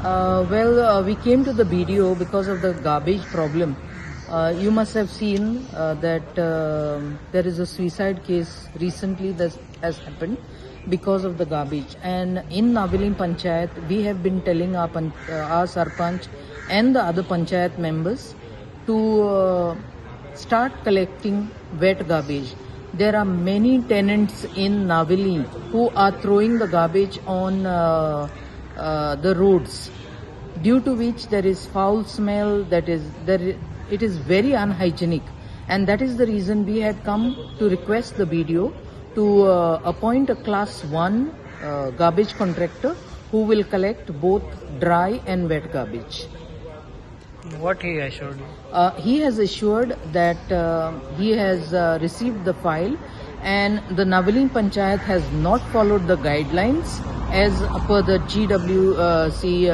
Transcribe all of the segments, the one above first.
Well, we came to the BDO because of the garbage problem. You must have seen that there is a suicide case recently that has happened because of the garbage. And in Navelim Panchayat, we have been telling our Sarpanch and the other Panchayat members to start collecting wet garbage. There are many tenants in Navelim who are throwing the garbage on the roads, due to which there is foul smell, that is there, it is very unhygienic, and that is the reason we had come to request the BDO to appoint a class 1 garbage contractor who will collect both dry and wet garbage. What he assured you? He has assured that he has received the file and the Navelim Panchayat has not followed the guidelines as per the GWC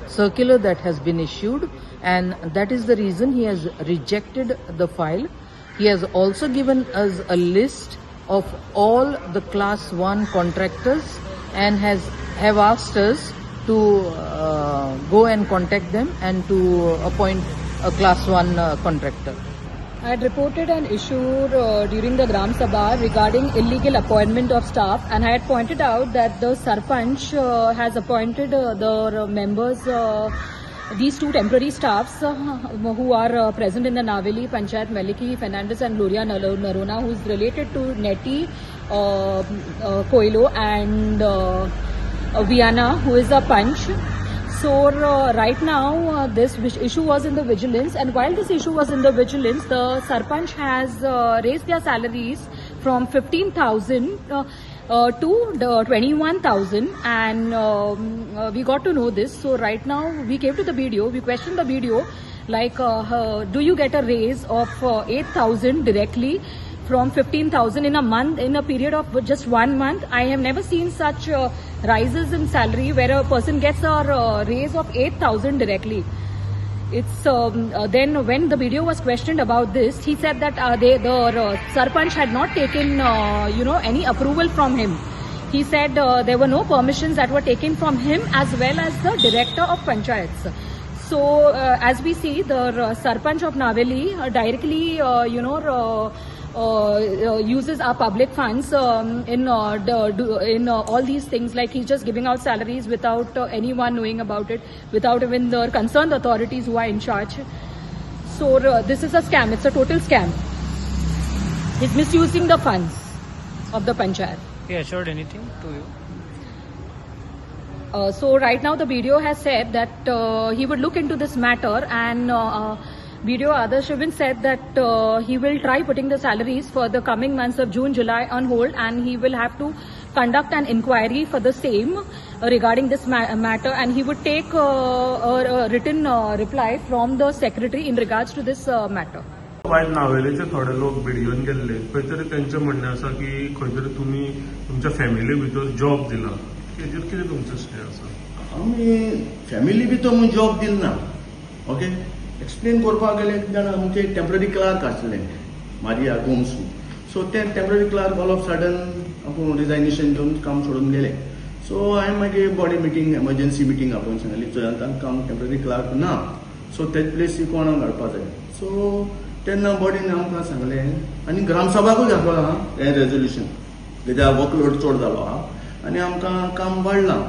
circular that has been issued, and that is the reason he has rejected the file. He has also given us a list of all the class 1 contractors and has have asked us to go and contact them and to appoint a class 1 contractor. I had reported an issue during the Gram Sabha regarding illegal appointment of staff, and I had pointed out that the Sarpanch has appointed the members, these two temporary staffs who are present in the Navelim Panchayat, Maliki Fernandez and Gloria Narona, who is related to Neti Coelho and Viana, who is a Panch. So right now this issue was in the vigilance, and while this issue was in the vigilance, the Sarpanch has raised their salaries from 15,000 to the 21,000, and we got to know this. So right now we came to the BDO, we questioned the BDO like, do you get a raise of 8,000 directly from 15,000 in a month, in a period of just 1 month? I have never seen such rises in salary where a person gets a raise of 8,000 directly. It's then when the BDO was questioned about this, he said that the Sarpanch had not taken any approval from him. He said there were no permissions that were taken from him as well as the director of panchayats. So as we see, the Sarpanch of Navelim directly uses our public funds in all these things, like he's just giving out salaries without anyone knowing about it, without even the concerned authorities who are in charge. So this is a scam. It's a total scam. He's misusing the funds of the panchayat. He assured anything to you? So right now the BDO has said that he would look into this matter, and BDO Adarsh even said that he will try putting the salaries for the coming months of June, July on hold, and he will have to conduct an inquiry for the same regarding this matter, and he would take a written reply from the secretary in regards to this matter. वायल नावेलेचे थोडे लोक बीडीओन गेल्ले, खंय तरी तेंचें म्हणणें आसा की खंय तरी तुमी तुमच्या फॅमिली भितर जॉब दिला, हेजेर कितें तुमचें स्टे आसा? आमी फॅमिली भितर म्हूण जॉब दिल ना, ओके. एक्सप्लेन करपाक गेले जाणा, आमचे टेम्पररी क्लार्क आसले मारिया गोम्सू, सो ते temporary clerk all of sudden आपूण रिजायनेशन घेवन काम सोडून गेले. सो हांवें मागीर बॉडी मिटींग, एमर्जन्सी मिटींग आपोवन सांगली, चोय आतां काम टेम्पररी क्लार्क ना, सो तेच प्लेसी कोणाक हाडपा जाय. सो तेन्ना बॉडीन आमकां सांगलें आनी ग्रामसभाकूय घातलो आहा हें रेजोल्युशन, कित्याक वर्कलोड चड जालो आहा आनी आमकां काम वाडलां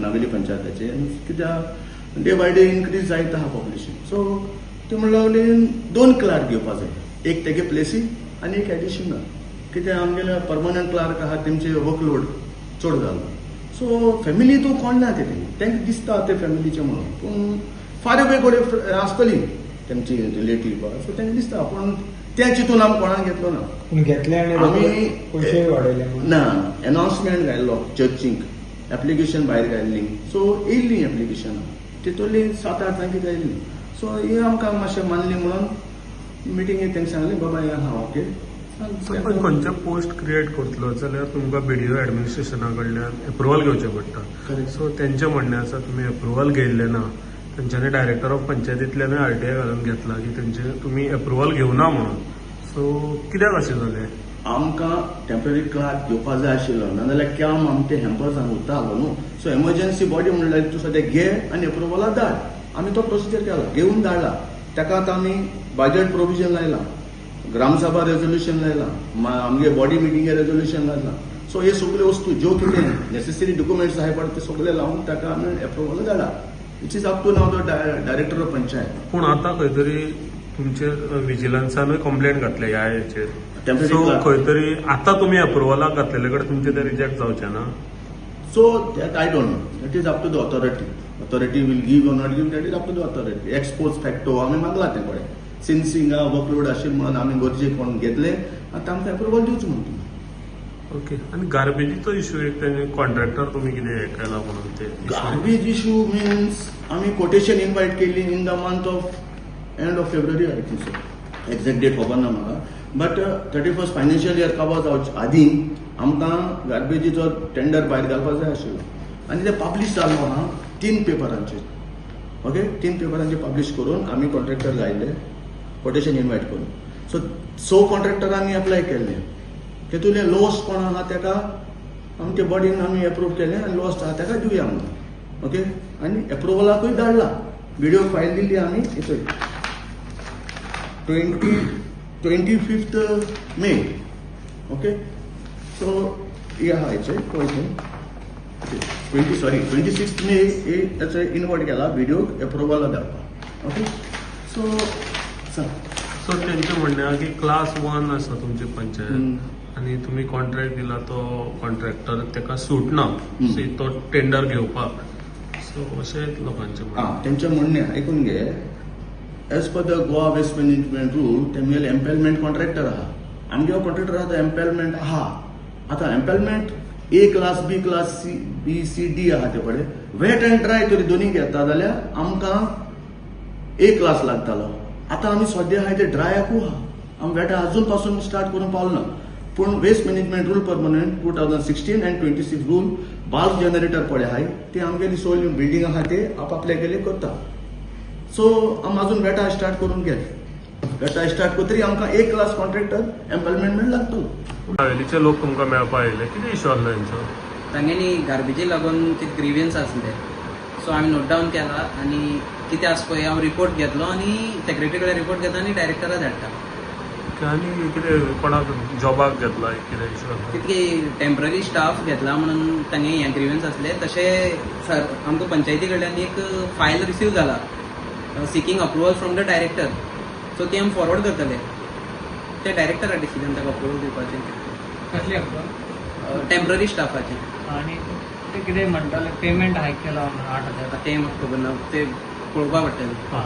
नावेली पंचायताचें, कित्याक डे बाय डे इनक्रीज जायत आहा पॉप्युलेशन. सो ते म्हणून लागले दोन क्लार्क घेवपा जाय, एक तेगे प्लेसी आनी एक एडिशनल, कित्याक आमगेले परमनंट क्लार्क आहा तेमचे वर्कलोड चड जालो. सो फॅमिली तूं कोण ना ते तांकां दिसता ते फॅमिलीचे म्हणून, पूण फार अवे कडेन आसतली तेमची रिलेटीव, सो तांकां दिसता, पूण त्या चिंतून आमी कोणाक घेतलो ना. पूण घेतले आनी आमी पयशे वाडयले. ना, एनाउन्समेंट घायल्लो चर्चींक, एप्लिकेशन भायर घायल्ली, सो येयल्ली एप्लिकेशनां तितूंतली 7-8 जाण कितें येयल्ली. सो हे आमकां मातशें मानली म्हणून मिटिंगेक तांकां सांगलें बाबा हें आहा, ओके. सपोज खंयचे पोस्ट क्रिएट करतलो जाल्यार तुमकां बीडीओ एडमिनिस्ट्रेशना कडल्यान एप्रुवल घेवचें पडटा. सो तेंचें म्हणणें आसा तुमी एप्रुवल घेयल्लें ना, तेंच्यांनी डायरेक्टर ऑफ पंचायतींतल्यानूय आरटीआय घालून घेतला की तेंचे तुमी एप्रुवल घेवना म्हणून. सो कित्याक अशें जालें? आमकां टेम्पररी क्लार्क घेवपा जाय आशिल्लो, नाजाल्यार काम आमचें हॅम्पर जावन उरतालो न्हू. सो एमर्जन्सी बॉडी म्हणल्यार तूं सद्या घे आनी एप्रुवला धाड. आमी तो प्रोसिजर केला, घेवन धाडला ताका. आतां आमी बजट प्रोविजन लायलां, ग्रामसभा रेजोल्युशन लायलां, आमगे बॉडी मिटिंगे रेजोल्युशन लायलां. सो हे सगळे वस्तू ज्यो कितें नेसेसरी डॉक्युमेंट्स आहाय पळय, ते सगळे लावन ताका आमी एप्रुवल धाडला. It is up to now the director of panchayat. पूण आतां खंय तरी तुमचेर विजिलन्सानूय कंप्लेंट घातल्या ह्या हेचेर. Temporary so clerk. खंय तरी आतां तुमी अप्रुवलाक घातलेले कडेन तुमचे ते रिजेक्ट जावचे ना? So that I don't know. That is up to the authority. Authority will give or not give, that is up to the authority. Ex post facto आमी मागला तें पळय, सिन्स हिंगा वर्कलोड आशिल्लें म्हणून आमी गरजेक कोण घेतले, आतां आमकां एप्रुवल दिवचो म्हणून तुमी. ओके, आनी गार्बेजीचो इशू एक तेणे कॉन्ट्रॅक्टर तुमी कितें हें केला म्हणून ते issue. गार्बेज इशू मिन्स आमी कोटेशन इनवायट केली in the month of end of February, I think so. Exact date खबर ना म्हाका, but 31st financial year काबार जावचे आदीं आमकां गार्बेजीचो टेंडर भायर घालपाक जाय आशिल्लो आनी ते पब्लीश जाल्लो आहा तीन पेपरांचेर. ओके, तीन पेपरांचेर पब्लीश करून आमी कॉन्ट्रॅक्टर लायले कोटेशन इनवायट करून. सो स कॉन्ट्रॅक्टरांनी एप्लाय केल्ले. तेतूंतले लोस्ट कोण आहा तेका आमच्या बॉडीन आमी एप्रूव केलें आनी लोस्ट आहा तेका दिवया म्हणून. ओके, आनी एप्रुवलाकूय धाडला, विडियो फायल दिली आमी हेतून 25 May. Okay, so हे आहा हेचे पळय, 20, sorry, 26 May हे ताचो इनवर्ट केला विडियो एप्रुवला धाडपाक. ओके, सो सांग. सो तेंचें म्हणणें आहा की क्लास वन आसा तुमची पंचायत आनी तुमी कॉन्ट्रॅक्ट दिला तो कॉन्ट्रॅक्टर तेका सूट ना. सो तो टेंडर घेवपाक, सो अशें लोकांचें म्हणणें. आं, तेंचें म्हणणें आयकून घे. As per the Goa Waste Management rule, तेमगेले एम्पेलमेंट कॉन्ट्रॅक्टर आहा, आमगे कॉन्ट्रॅक्टर आहा तो एम्पेलमेंट आहा. आतां empanelment A class, B class, C, B, C, D आहा. ते पळय, वेट अँड ड्राय तरी दोनी घेता जाल्यार आमकां ए क्लास लागतालो. आतां आमी सद्या आहाय ते ड्रायाकूय आहा, आमी वेटा अजून पासून स्टार्ट करूंक पावलो ना. पूण waste management rule permanent 2016 and 26 rule, bulk generator पळय आहाय ते आमगेली सोयली बिल्डींग आहा ते आपापले गेले करता. सो आमी अजून वेटा स्टार्ट करून गेले. वेटा स्टार्ट करतरी आमकां ए क्लास कॉन्ट्रॅक्टर एम्पेलमेंट लागतलो. हावेलीचे लोक तुमकां मेळपा आयले, कितें इशू आसलो तेंचो? तांगेली गार्बेजी लागून ते ग्रिवियन्स आसले, सो आमी नोट डावन केला आनी कितें आसा पळय हांव रिपोर्ट घेतलो आनी सेक्रेटरी कडेन रिपोर्ट घेता आनी डायरेक्टरा धाडटा. आनी कितें कोणाक जॉबाक घेतला, कितें इशू आसलो? तितके टेम्पररी स्टाफ घेतला म्हणून तांगे हें ग्रिवियन्स आसले. तशें सर, आमकां पंचायती कडल्यान एक फायल रिसीव जाला seeking approval from the director, so ती आमी फॉरवर्ड करतले. ते डायरेक्टरा डिसिजन ताका अप्रुवल दिवपाचें. कसली अप्रुवल? टेम्पररी स्टाफाचें. आणि ते कितें म्हणटाले, पेमेंट हायक केला म्हणून 8,000. तें म्हाका खबर ना, ते पळोवपा पडटलें. हां.